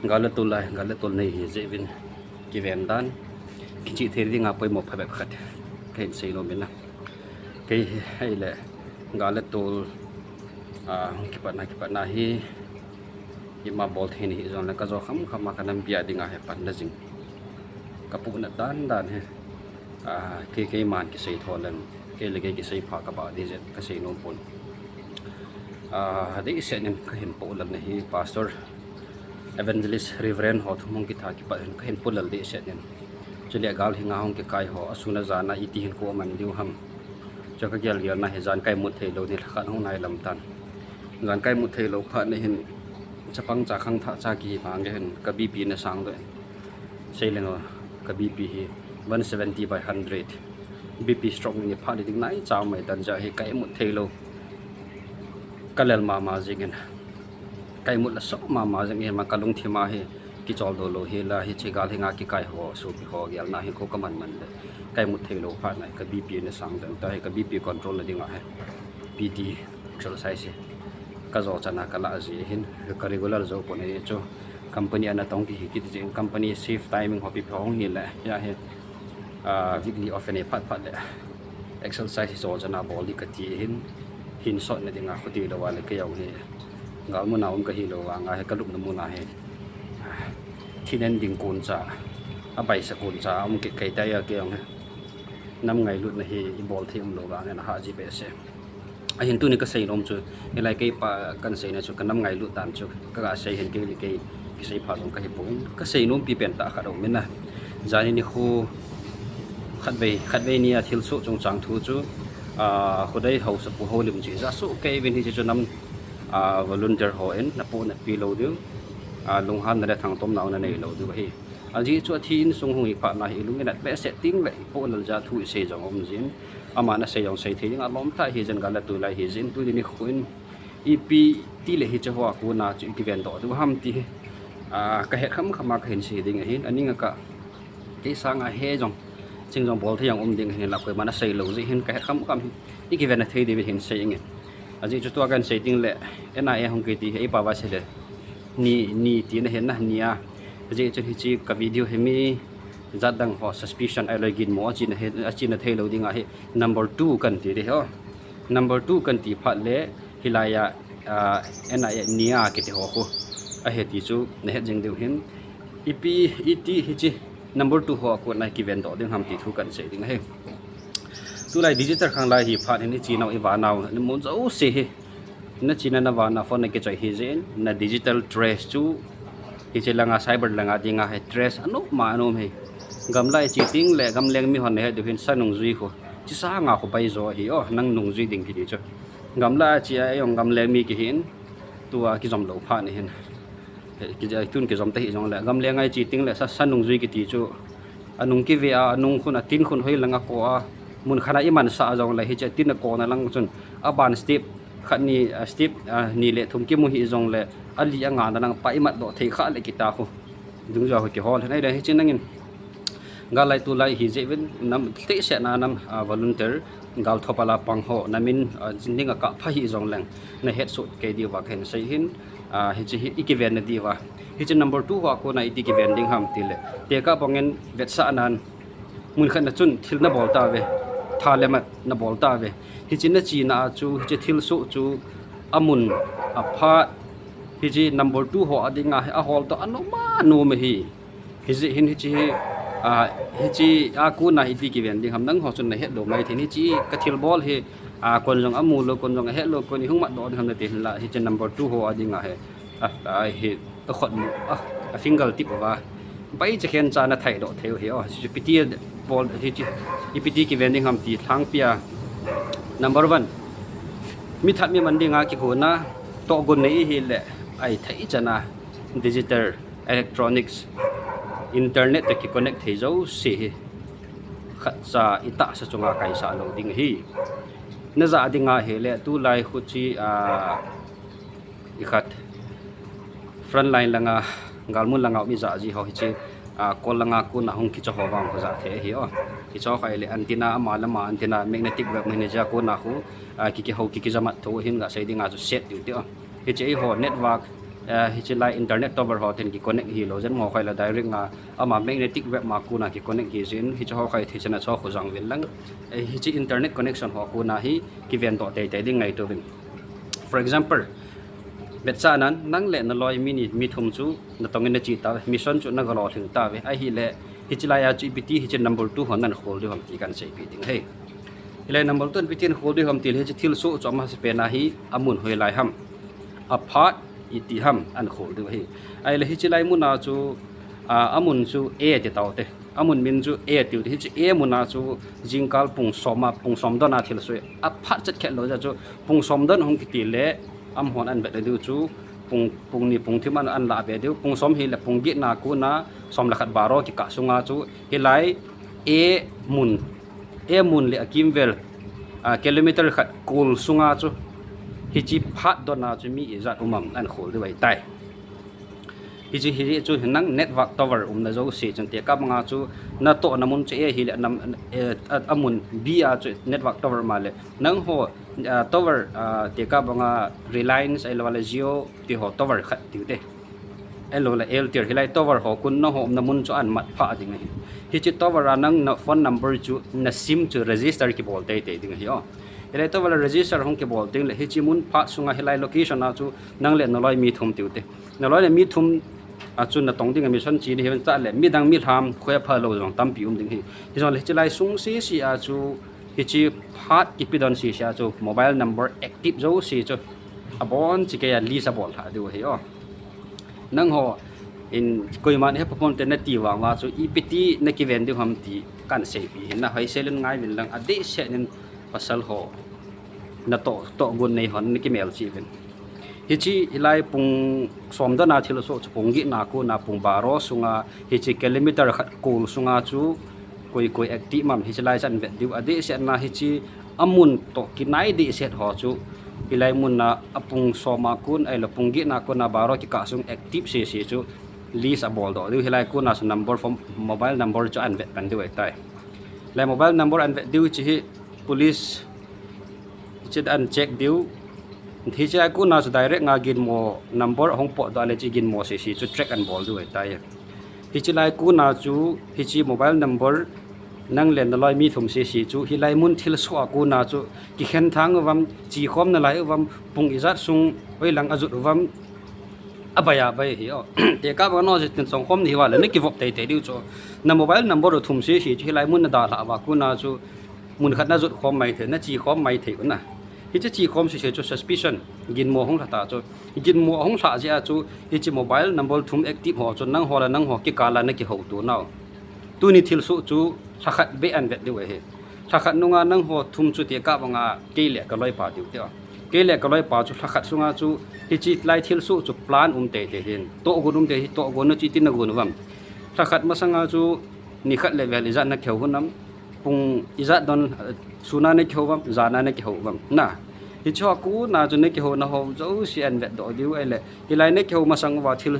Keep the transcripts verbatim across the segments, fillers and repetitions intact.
Gal le tol lai, gal le tol nei hi jeh uvin kiven dan, kichih thei dinga poimo phabep khat kahin seinom in a. Kei hi, hile, gal le tol, a, kipatna, kipatna hi, ima bol thei nahi jongle kajo kham kham a kanam bia dinga hi panna jing. Kapuhnat dan dan hi, a, kei, keiman kisei tho leng, kei le kei kisei pha kabah ding jeh kasei nom pon. A, dehset in kahin poh lalna hi Pastor, Evangelist, Reverend ho thu hung kitha kipat hin kahin poh lal dehset in. Chule gal hinga hung kikai ho, asun ajan a iti hinkho aman diu ham. Chu kagel gelna hi jan kaimut theilou ni lhakhat hung nailam tan. Jan kaimut theilou phat na hin chapang cha khangthah cha kihi vang hin ka BP na sang doh in. Seileng o, ka BP hi one seventy by hundred. BP stroke ni phat ding nai cha mai tan jeh hi kaimut theilou. Kalel mama jingin. Kaimut la soh mama jingin ma kalungthim a hi kicholdo lou hi la hiche gal hinga kikai ho, sopi ho gelna hi kho kaman man le. Kaimut theilou phat na ka BP na sang tan ta hi ka BP control na dinga hi PT exercise hi kajo chana kala ji hin ka regular jo pon ahi chu. Company ana tong kihi kit jeh in company shift timing ho ipi hung hile, hia hi, a, weekly off anei phat phat le exercise hi jo chana bol ding kati hin, hin sot na dinga khuti lou a le kei jong hi galmun a um kahi lou vanga hi kalupna mun a hi, a, thinen ding kon cha, abaisa kon cha um kit kei tai a kei jong hi nam ngailutna hi ibol thei um lou vangin ahah ji behseh. Ahin tuni kasei nom chu, hilai kei pa kahin seina chu kanam ngailut dan chu kaga sei hin kei le kei kisei pha jong kahi pon. Kasei nompi pen tah khat aum in a. Jani nikho khatvei, khatvei nia thilsoh chungchang thu chu, a, Khodei haosapu Houlim chu ija soh kei uvin hiche chu nam, a, volunteer hon napohnatpi lou diu, a, lunghanna le thangtomna nanei lou diu ahi. Ajeh chu athi insung hung hi phat na hi ilung inat behseh teng le ipoh lal jeh a thu isei jong um jin. Aman asei jong sei thei ding alom tah hijin gal le tol lai hijin tuni nikho in ipi ti le hiche hoa kona chu ikiven doh diu ham ti hi, a, kahet kham kham a kahin sei ding ahin, aning a ka, kei sanga he jong, ching jong bol thei jong um ding ahin la koiman asei lou jeh hin kahet kham kham hi ikiven a thei diu hin sei inge. Ajeh chu tua kahin sei teng le NIA hung kiti hi ipa va sei le ni, ni tina hin na ni a. Ajeh chu hiche ka video hi mi jat dang ho suspicion ahilou ginmo achena hi, achena thei lou dinga hi number two kahin ti ding hi o. Number two kahin ti phat le hilai a, a, NIA ni a kiti ho khu ahi ti chu nahet jing diu hin. Ipi, iti hiche number two hoa kona kiven doh ding ham ti thu kahin sei ding ahi. Tulai digital khang lai hi phat hin ichenau ivanau namun jouse hi. Nachena navana phone nakichoi hijeh in, na digital trace chu, hiche langa cyber langa dinga hi trace anom ma anom hi. Gamlai che teng le gamleng mihon nahet diu hin sa nungjui khu. Chesanga khu bai jo hi o, nang nungjui ding kiti chu. Gamlai che a jong gamleng mi kihin, tua kijom lou phat ni hin. He, ki, tun kijom ta hijongle, gamleng a che teng le sa, sa nungjui kiti chu. Anung kive a, anung khun, atin khun hoi langa ko a, mun khat a imansah jongle, hiche atin a kona lang chun, aban step khat ni, a, step, a, ni le thum kimu hijongle, ali anga na lang pa imat doh thei kha le kita khu. Dungjui a khu kihol hin ahile, hiche nangin. Gal lai tol lai hijeh uvin nam, tehsetna nam, a, volunteer, gal thopal a pang ho, namin, a, jing ding a kap pha hijongleng, nahet sot kei diuva kahin sei hin, a, hiche hi ikiven na diuva. Hiche number two hoa kona iti kiven ding ham tile. Tekah bangin vetsahnan, mun khat na chun thil nabol tauve, tha le mat nabol tauve. Hiche nachena a chu, hiche thilsoh chu, amun, aphat, hiche number two ho a dinga hi ahol toh anom anom ahi. Hijeh hin hiche hi, a, hiche a kona iti kiven ding ham nangho chun nahet lou mai thei in hiche kathilbol hi, a, kon jong amu lou, kon jong ahet lou, kon ihung mat doh ding ham nati hinla hiche number two ho a dinga hi, a, a, hi, akhutmu, a, a finger tip uva. Bai chekhen cha nathai doh thei u hi, o, hiche piti bol, hiche, ipiti kiven ding ham ti lhangpia. Number one, mi that mi man dinga kikona, tohgon nei hile, aithei chana, digital, electronics, internet toh kiconnect thei jouse hi khatcha itahsa chunga kaisah lou ding ahi. Najah dinga hile tulai khu chi, a, ikhat frontline langa, galmun langa um ijat ji ho hiche, a, kol langa kona hung kicho ho vang khu jah thei ahi o. Kicho kha ile antenna ama lama antenna magnetic wave manager kona khu, a, kiki ho kiki jamat tho hin gasei dinga chu set diu ti o. Hiche eiho network, Eh, hiche lai internet tower ho ten ki connect hilou jeh in mo khai la direct nga ama magnetic web ma kona ki connect hi jeh in hiche ho khai thei chana cho khu jang vin lang. Eh, hiche internet connection ho kona hi kiven doh teitei ding ngaito vin. For example, betcha nan nang le naloi mi ni mi thum chu natong in nache tauve, mission chu naga lolhing tauve. Ahile hiche lai a chu ipi ti hiche number two hon nakhol diu ham ti kahin seipeh ding ahi. Hilai number two hon ipi ti nakhol diu ham tile hiche thilsoh chu amasapen a hi amun hoilai ham, aphat iti ham nakhol diu ahi. Ahile hiche lai mun a chu, ah, amun chu A ti taute. Amun min chu A tiu te. Hiche A mun a chu jingkal pung som a, pung som don a thilsoh aphat chet khet lou jeh chu pung som don hung kiti le amahon ahin vet diu chu pung, pung ni pung thum ahin, ahin lah be diu. Pung som hile pung get na kona som le khat baro kikah sunga chu hilai A mun, A mun le akimvel, ah, kilometer khat kol sunga chu hiche phat don a chu mi ijat um am nakhol diu ahitai. Hiche hi chu nang network tower umna jouse chun tekah banga chu natohna mun chu A hile nam, eh, a, amun B a chu network tower ma le nangho, ah, tower, ah, tekah banga Reliance ahilou le Jio ti ho tower khat tiu te. Ahilou le Airtel hilai tower ho kon nangho umna mun chu ahin mat phah ding ahi. Hiche tower a nang na phone number chu na sim chu register kibol teitei ding ahi o. Hilai tower a register hung kibol ding le hiche mun phat sunga hilai location a chu nang le naloi mi thum tiu te. Naloi le mi thum a chu natong ding a mission che ding ahi, chule midang mi lham khoi apha lou jong tampi um ding ahi. Hijongle hiche lai sung sese a chu hiche phat kipe don sese a chu mobile number active jouse chu abon chikei a list abol lha diu ahi o. Nangho in koiman hepa ponte nati vang uva chu ipi ti nakiven diu ham ti kahin seipeh hin na hoisel in ngai vin lang adehset in pasal ho natoh, tohgon nei hon nakimelchih uvin. Hiche hilai pung som don a thilsoh chu pung get na kona pung baro sunga hiche kilometer khat kol sunga chu koi koi active ham hiche lai chu ahin vet diu. Adehset na hiche amun toh kinai dehset ho chu hilai mun a apung som a kon ahilou pung get na kona baro kikah sung active sese chu list abol doh diu. Hilai kona chu number phone, mobile number chu ahin vet pan diu ahitai. Hilai mobile number ahin vet diu hiche hi police hiche ahin check diu. Hiche a kona chu direct nga ginmo number ahung potdoh le hiche ginmo sese chu track ahin bol diu ahitai. Hiche lai kona chu hiche mobile number nang le naloi mi thum sese chu hilai mun thilsoh a kona chu kikhen thang uvam, chekhom nalai uvam, pung ijat sung hoilang ajot uvam, abai abai ahi o. Tekah banga naje tin chongkhom nahi uva le nakivop teitei diu chu. Na mobile number u thum sese chu hilai mun nadalhah uva kona chu mun khat najot khom mai thei, nachekhom mai thei u na. Hiche chekhom sese chu suspicion, ginmo hung lha ta chu. Ginmo ahung lhah jeh a chu hiche mobile number thum active ho chu nangho le nangho kikal a nakihouto nau. Tuni thilsoh chu lhakhat beh ahin vet diu ahi. Lhakhat nunga nangho thum chu tekah banga kei le kaloipa tiu te o. Kei le kaloipa chu lhakhat sunga chu hiche lai thilsoh chu plan um teitei hin. Tohgon um tei hi, tohgon nache tin nagon uvam. Lhakhat masanga chu nikhat le vel ijat nakihou u ham, pung ijat don, eh, sun a nakihou uvam, jan a nakihou uvam. Na, hiche ho kona chu nakihouna ho jouse ahin vetdoh diu ahile hilai nakihou masang uva thil,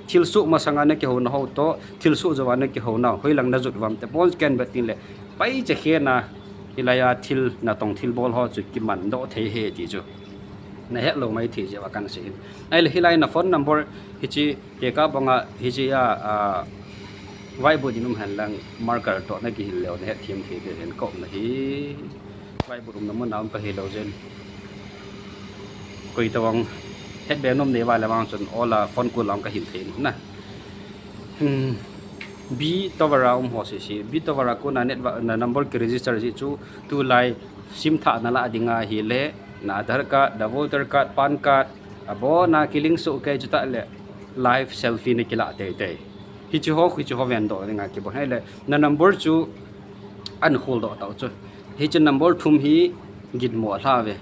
thilsoh masanga nakihouna ho toh thilsoh jouva nakihouna hoilang najot uvam te bon kahin vet tin le paiche khen a hilai a thil natong thilbol ho chu kimandoh thei ahi ti chu nahet lou maithei jeh uva kahin sei in. Ahile hilai na phone number hiche tekah banga hiche a, a, whiteboard in um henlang marker toh nakihil leu nahet them thei diu hin ka umna hi. Whiteboard umna mun a um kahilou jeh in koi tobang hetbe nom nei uva le vang chun ola phone kol a um kahil thei na. Hmm. B tower a um ho sese, B tower a kona network, na number kiregister jeh chu tulai sim thah nalah dinga ahile na Aadhaar card, na voter card, PAN card abona kilink soh kei chutah le live selfie nakilah teitei. Hiche ho, hiche ho vendoh dinga kibol ahile na number chu ahin kholdoh tau chu. Hiche number thum hi ginmo alha uve.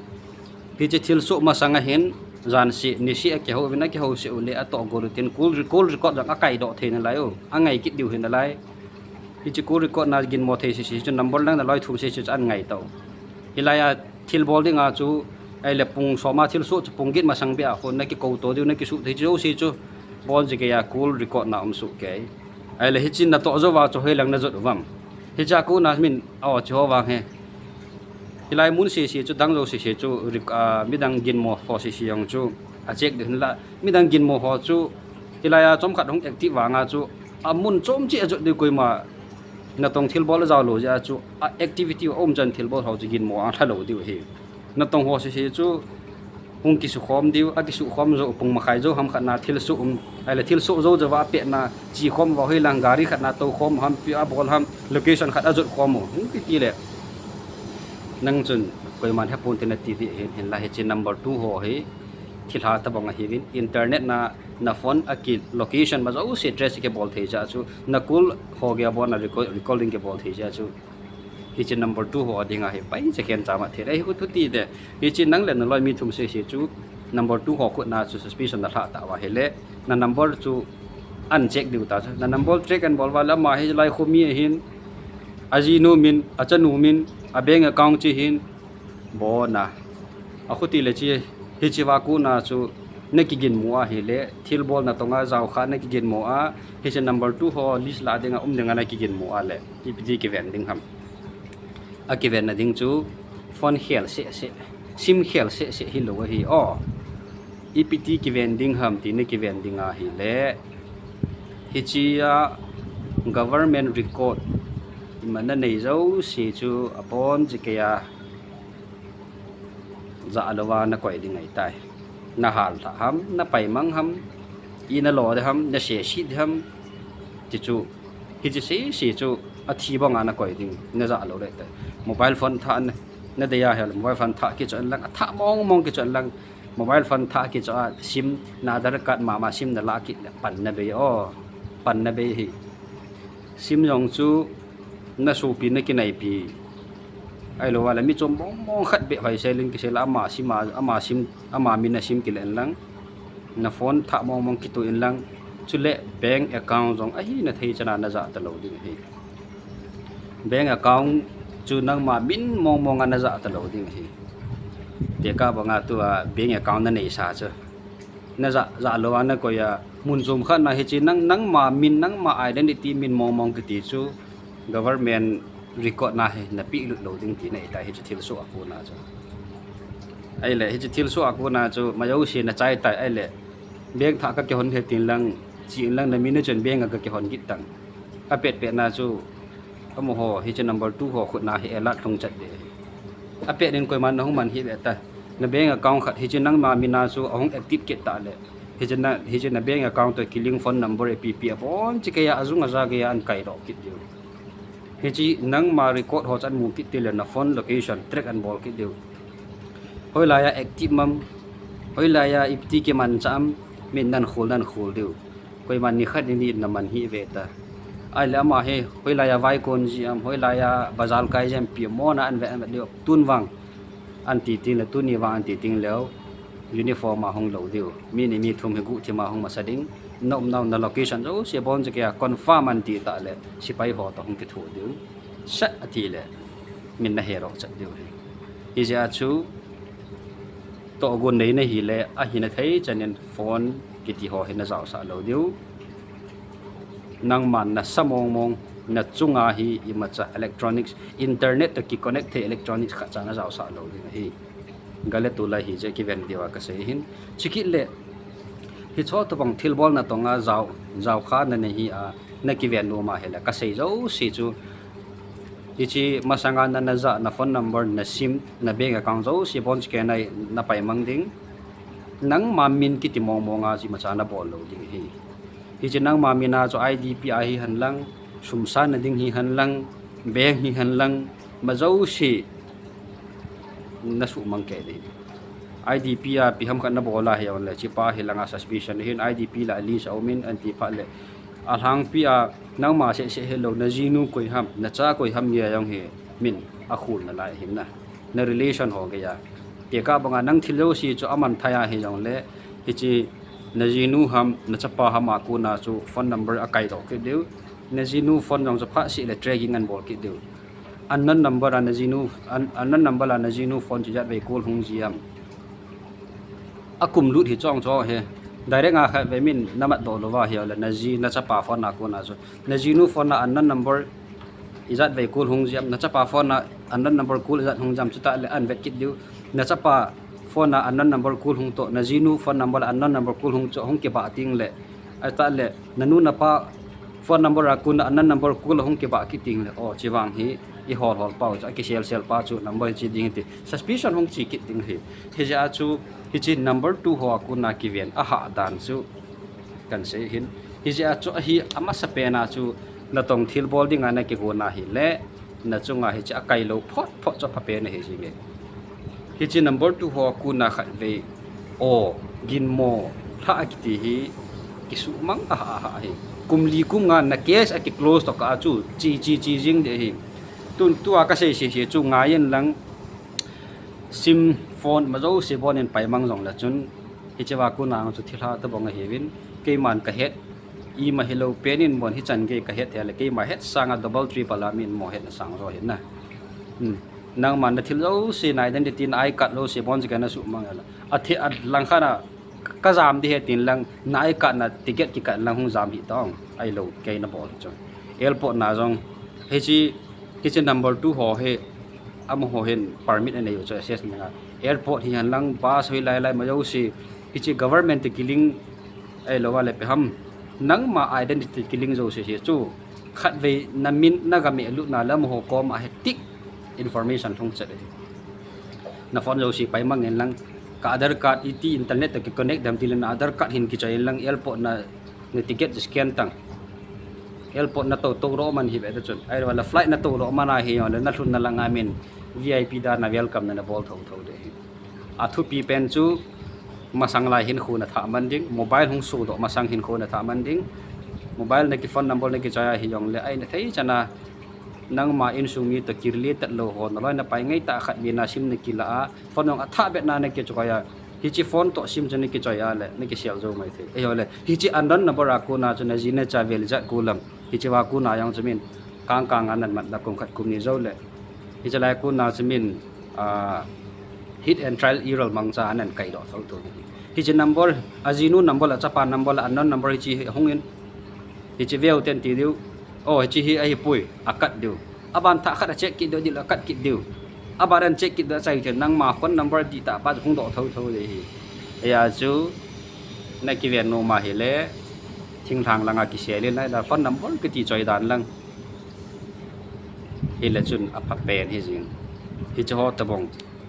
Hiche thilsoh masanga hin jan seh, ni seh akihou uvin, akihou seh u le atohgon u tin call re-, call record jong akaidoh thei nalai u, angai kit diu hi nalai. Hiche call record na ginmo thei sese chu number lang naloi thum sese chu ahin ngai tau. Hilai a thilbol dinga chu ahile pung som a thilsoh chu pung get masang beh a khu nakikouto diu, nakisuh thei chu jouse chu bon jeh kei a call record na um soh kei. Ahile hiche natoh jouva chu hoilang najot uvam. Hiche a kona min, o, hiche ho vang hi. Hilai mun sese chu dang jouse chu rec-, a, midang ginmo ho sese jong chu a check ding hinla, midang ginmo ho chu, hilai a chomkhat hung active vanga chu, amun chom cheh a jot ding koima, natong thilbol a jao lou jeh a chu, a activity a um chan thilbol ho chu ginmo a lha lou diu ahi. Natong ho sese chu, hung kisukhom diu, akisukhom jou, pung makhai jou ham khat na thilsoh um, ahile thilsoh jou jou va apetna, chikhom va hoilang gari khat na toukhom ham, ipi a bol ham, location khat a jot khom u, hung kiti le. Nang chun, koiman hepon te nati ding ahin, hinla hiche number two ho hi, thilha tabang ahiuvin, internet na, na phone a ki location ma jouse trace kibol thei jeh a chu, na call ho gei a bon a record, recording kibol thei jeh a chu, hiche number two ho dinga hi, pai che khen cha ma thei le, hi khu thuti te, hiche nang le naloi mi thum sese chu, number two ho khut na chu suspicion na lhah tauva ahile, na number chu an check diu ta chu, na number track an bol uva le ama hilai kho mi ahin, ajinu min, achanu min, a bank account chu hin, bon a. Akhuti le chu, hiche va kona chu, na kiginmo ahile, thilbol natong a jaokha na kiginmo a, hiche number two ho list lah dinga um dinga na kiginmo a le, ipi ti kiven ding ham. Akivenna ding chu, phone khel seh seh, sim khel seh seh hilou ahi o. Ipi ti kiven ding ham ti na kiven ding ahile, hiche a government record, ima nanei jouse chu abon cheh kei a, jahlouva nakoi ding ahitai. Nahal lhah ham, napai mang ham, i nalo ding ham, nasese ding ham, ti chu, hiche sese chu, athi banga nakoi ding, najahlou le te. Mobile phone thah na, nadei ahile, mobile phone thah kichoh inlang, athah mong mong kichoh inlang, mobile phone thah kichoh a, sim, na Aadhaar card mama sim nalah kit le, pan nabei o, pan nabei hi. Sim jong chu, nasopi nakinaipi. Ahilouva le mi chom mong mong khat beh hoisel in kisel a ama sim a, ama sim, ama min a sim kile inlang. Na phone thah mong mong kitoh inlang. Chule bank account jong ahina thei chan a najah talou ding ahi. Bank account chu nangma min mong mong a najah talou ding ahi. Tekah banga tua bank account naneisa chu, najah, jahlouva nakoi a, mun chom khat na hiche nang, nangma min, nangma identity min mong mong kiti chu, government record na hi napeh lut lou ding tina ahitai hiche thilsoh a kona chu. Ahile, hiche thilsoh a kona chu, ma jouse nachai tai, ahile, bank thah kakihon he tin lang, che inlang namin a chun bank a kakihon kit tan. Apet pet na chu, amaho, hiche number two ho khut na hi alert lhung chat ding. Apet in koiman nahung man hih ve ta. Na bank account khat hiche nangma min a chu ahung active kit ta le, hiche na, hiche na bank account toh kilink phone number ipi ipi abon cheh kei a, ajung aja gei a ahin kaidoh kit diu. Hiche nangma record ho chu ahin mu kit tile na phone location track ahin bol kit diu. Hoilai a active ham, hoilai a ipi ti kimanchah ham, min nahin khol, nahin khol diu. Koiman nikhat nini in naman hih ve ta. Ahile ama hi, hoilai a vaikon ji ham, hoilai a bazar kai ji ham, ipi mona ahin ve, ahin ve diu, tun vang ahin ti tengle, tuni vang ahin ti tengleu, uniform a hung lou diu. Mi ni mi thum hi guhthim a hung masa ding. Na umnau na location jouse abon cheh kei a confirm ahin ti tale, sepai ho toh hung kithoh diu. Sat atile, min nahedoh chat diu ahi. Hijeh a chu, tohgon nei nahile, ahina thei chan in phone kiti ho hi najaosah lou diu. Nangman nasa mong mong, nachunga hi imacha electronics, internet toh kiconnect thei electronics khatcha najaosah lou ding ahi. Gale tulai hijeh kiven diuva kasei ahin. Chukit le, hicheho tobang thilbol natong a jao, jaokha nanei hi a, nakiven nom ahile, kasei jouse chu, hiche masanga na, najah, na phone number, na sim, na bank account jouse abon cheh kei a napai mang ding. Nangma min kiti mong mong a chu imacha nabol lou ding ahi. Hiche nangma min a chu IDP a hihen lang, sum sanna ding hihen lang, bank hihen lang, ma jouse nasuhmang kei ding. IDP a ipi ham khat nabol a hijongle, hichepa hi langa suspicion ahin, IDP lah a list a um in ahin ti phat le, alhangpi a nangma seh seh hilou, najinu koi ham, nacha koi ham gei a jong hi min akhol nalai ahin na, na relation ho gei a. Tekah banga nang thil jouse chu amanthei a hijongle, hiche najinu ham, nachapa ham a kona chu phone number akaidoh kit diu. Najinu phone jong chu phatseh le tracking ahin bol kit diu. Unknown number a najinu, un-, unknown number a najinu phone chu ijat vei call hung ji ham, akum lut hi chong chong hi. Direct a khatvei min namatdoh louva hijongle, naji, nachapa phone a kona chu, najinu phone a unknown number ijat vei call hung ji ham, nachapa phone a unknown number call ijat hung ji ham, chutah le ahin vet kit diu. Nachapa phone a unknown number call hung toh, na jinu phone number a unknown number call hung toh, hung kibah ting le, a ta le, na nu na pa phone number a kona unknown number call hung kibah kit ting le, o, chi vang hi, i hol hol pau chu, a kisel sel pa chu number chi ding ti, suspicion hung chi kit ting hi. Hijeh a chu, hichi number two ho a kona kiven, a hah dan chu, kan sei hin. Hijeh a chu ahi a masa pen a chu natong thilbol dinga na kigon a hile, na chunga hichi a kai lou phot phot chu apha pen ahi jing e. Hichi number two ho a kona khatvei, o, ginmo lha a kiti hi, kisumang a ha a ha hi. Kum li kum nga na case a ki close toh kah a chu, chi chi chi jing ding ahi. Tun tua ka sei sei sei chu ngai in lang, sim phone ma jouse bon in paimang jong le chun, hichi va kona chu thilha tabang ahiuvin, keiman ka het, ima hilou pen in bon hichan gei ka het thei le, keima het sanga double triple a min mo het na sang jo hin na. Hmm. Nangma na thil jouse, na identity, na I card jouse bon chu ka na sumang la. A thi a lang khan a ka jam ding ahi tin lang, na I card na ticket kikat lang hung jam hi tong, ahilou kei na bol chu. Airport na jong, hichi, hichi number two ho hi, amaho hin permit anei u chu access na. Airport hi hen lang, bus hoi lai lai ma jouse, hichi government te kilink, ahilou va le pe ham, nangma identity kilink jouse hi chu, khatvei na min na ga meh lut na le amaho kom a hi tik information lhung chet ahi. Na phone jouse paimang in lang, ka Aadhaar card iti internet toh ki connect dem ti le na Aadhaar card hin kichoi in lang, airport na, na ticket scan tang. Airport na tou tou ro man hi ve ta chun. Ahilou le flight na tou ro man ahi jong le na lhun na lang a min V I P dan a welcome na na bol thou thou ding ahi. A thupi pen chu masang lai hinkho na tha man ding, mobile hung sudoh masang hinkho na tha man ding. Mobile na ki phone number na kichoi a hi jong le, ai na thei chan a, nangma insung mi toh ki related lou ho, na loi na pai ngai tah khat vei na sim na kila a, phone jong a thah bet na na kichoi a, hichi phone toh sim chu na kichoi a le, na kisel jou mai thei. Ahilou le, hichi unknown number a kona chu na ji na cha vel jat ko lam, hichi va kona jong chu min, kang kang a nan mat na kum khat kum ni jou le. Hichi lai kona chu min, ah, hit and trial error mangcha a nan kai doh thou thou ding. Hichi number, a jinu number, a chapa number, a unknown number hichi hi hung in. Hichi veu ten ti diu. O, hichi hi ahi poi, a kat diu. A ban thah khat a check kit diu, dil a kat kit diu. A ban an check kit diu a chai ten nangma phone number di ta pa hung doh thou thou ding ahi. Hia chu, na kiven nom a hile, thinglhang lang a kisel in, na phone number kiti choi dan lang. Hile chun apha pen hi jing. Hichi ho tabang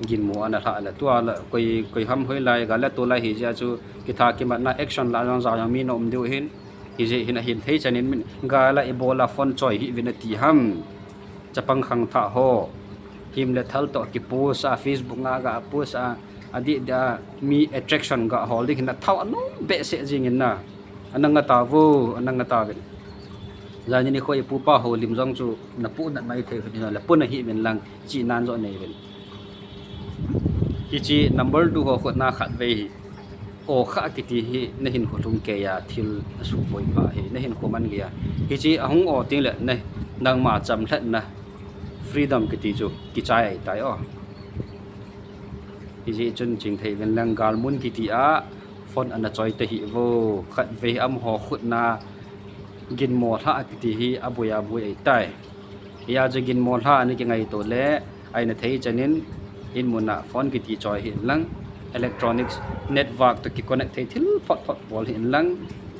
ginmo ana lha le tua le koi, koi ham hoi lai ga le tu lai hi jeh a chu kitha kimat na action la jong ja jong mi na um diu hin. Hijeh hin ahin thei chan in min ga la i bol a phone choi hi vin ati ham. Chapang khangthah ho. Him le thal toh ki post a Facebook nga ga post a. Adih dia mi attraction ga hol ding hin a thau a nom behseh jing in na. Ana nga ta vo, ana nga ta vin. Jani ni khoi pupa ho lim jong chu na pu nat mai thei hin le pun ahi min lang chi nan jo nei vin. Hichi number two ho khut na khatvei hi. O kha kiti hi na hinkho lhung kei a thil a su poi pha hi na hinkho man gei a. Hichi ahung o ting le na nangma chamlhat na freedom kiti chu kichai tai o. Hijeh chun ching thei vin lang galmun kiti a phone ana choi ta hi vo khatvei amaho khut na ginmo lha kiti hi aboi aboi ei tai. Hia chu ginmo lha na kingaito le, ai na thei chan in, in mun a phone kiti choi hi in lang, electronics network toh ki connect thei thil phot phot bol hi in lang,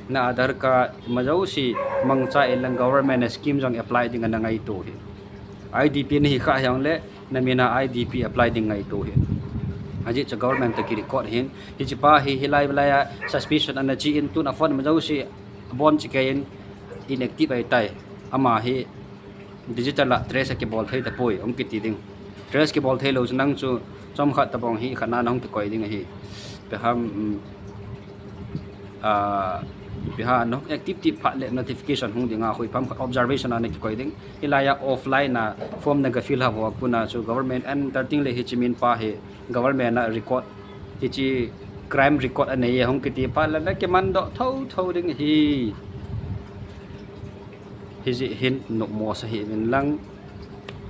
na Aadhaar card ma jouse mangcha in lang government a scheme jong apply ding ana ngaito hi. I D P na hi kha hiang le, na min a I D P apply ding ngaito hi. Ajeh chu government toh ki record hin, hichi pa hi, hilai lai a suspicion ana chi in tun a phone ma jouse bon chi kei in inactive ai tai. Ama hi digital a trace a kibol thei ta poi, hung kiti ding. Trace kibol thei lou chu nang chu chomkhat tabang hi khat na hung kikoi ding ahi. Pe ham, um, ah, pe ha no active tip phat le notification hung ding a, hoi pam khat observation a na kikoi ding. Hilai a offline a form na ga fill ha ho a kona chu government enter ting le hichi min pa hi government a record, hichi crime record a nei e hung kiti phat le na kiman doh tho tho ding hi. Hijeh hin nopmo sa hi min lang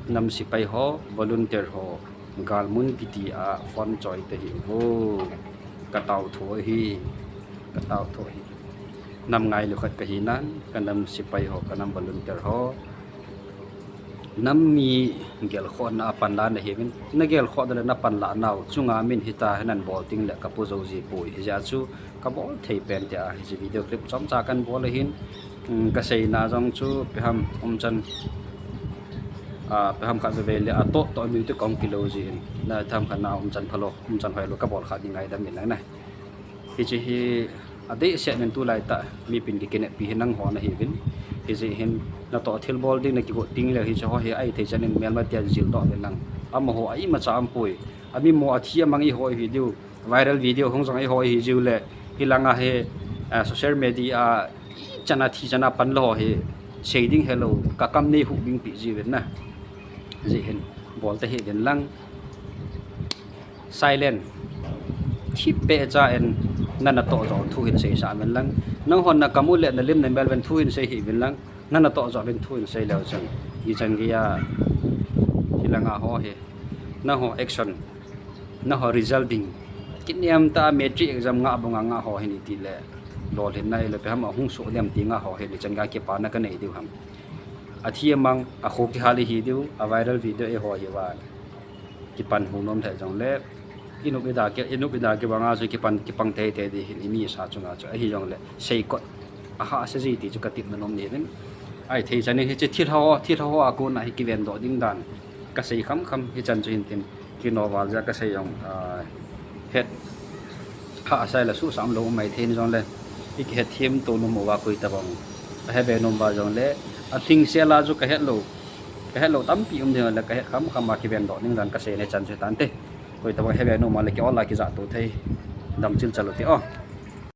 nam sipai ho, volunteer ho, galmun kiti a phone choi ta hi vo. Ka tao tho hi, ka tao tho hi. Nam ngailu khat ka hi nan, ka nam sipai ho, ka nam volunteer ho. Nam mi gelkhohna a panla nahiuvin, nagelkhoh ding le napanla nau chunga min hitia hin nabol ding le kapu jou ji poi, hijeh a chu kabol thei pen tia hiche video clip chomcha kahin bol ahin, um, kaseina jong chu ipi ham umchan, ah, ipi ham khat veve le atoh toh mi te kong kilou jin, na ipi ham khat na umchan phalou, umchan hoilou kabol kha ding ngaidam in lang na. Hiche hi adehset in tulai tah mipin kikineppi hi nangho nahiuvin. Hijeh hin natoh thilbol ding nakigot ding le hiche ho hi ahithei chan in melma tia jildoh uvin lang. Amaho a imacha aumpoi. Amimo athi amang eiho hi diu. Viral video hung jong eiho hi jiu le. Hilanga hi, ah, social media a ichan a thi chan a panla ho hi sei ding helou. Kakam nei hubing pi jiuvin na. Hijeh hin bol tahih uvin lang. Silent. Thipbeh cha in, na natoh joh thu hin seisah uvin lang. Nanghon nakam u le nalim namel uvin thu hin sei hih uvin lang. Na natoh joh uvin thu hin sei leu chun, ichan geiya hilanga ho hi, nangho action, nangho result ding, kinem tah a matric exam ngah banga ngah ho hin iti le, lolhinna ahile ipi ham ahung soh dem ti ngah ho hin ichan geiya kipana kanei diu ham. Athi amang, akho kihal ihi diu, a viral video eiho hiuva kipan hung nom lheh jongle, inop ida ki, inop ida kibanga chu kipan, kipang teitei ding hin, imi sa chunga chu ahijongle seikot ahahsa ji ti chu katepna nom ahiuvin. Ahithei chan in hiche thilha ho, thilha ho a kona hi kivendoh ding dan kasei khamkham hichan chu hin tin, kino val jeh a kasei jong, ah, het hahsa le suhsah umlou um maithei in jongle, ikihetthem to nom uva koitobang ahebe nom uva jongle, athingsel a chu kahetlou, kahetlou tampi um ding le kahet khamkham a kivendoh ding dan kaseina chan chu hitante. Koitobang hebe nom a le ki-ol a kijahto thei, damchil chal u te o.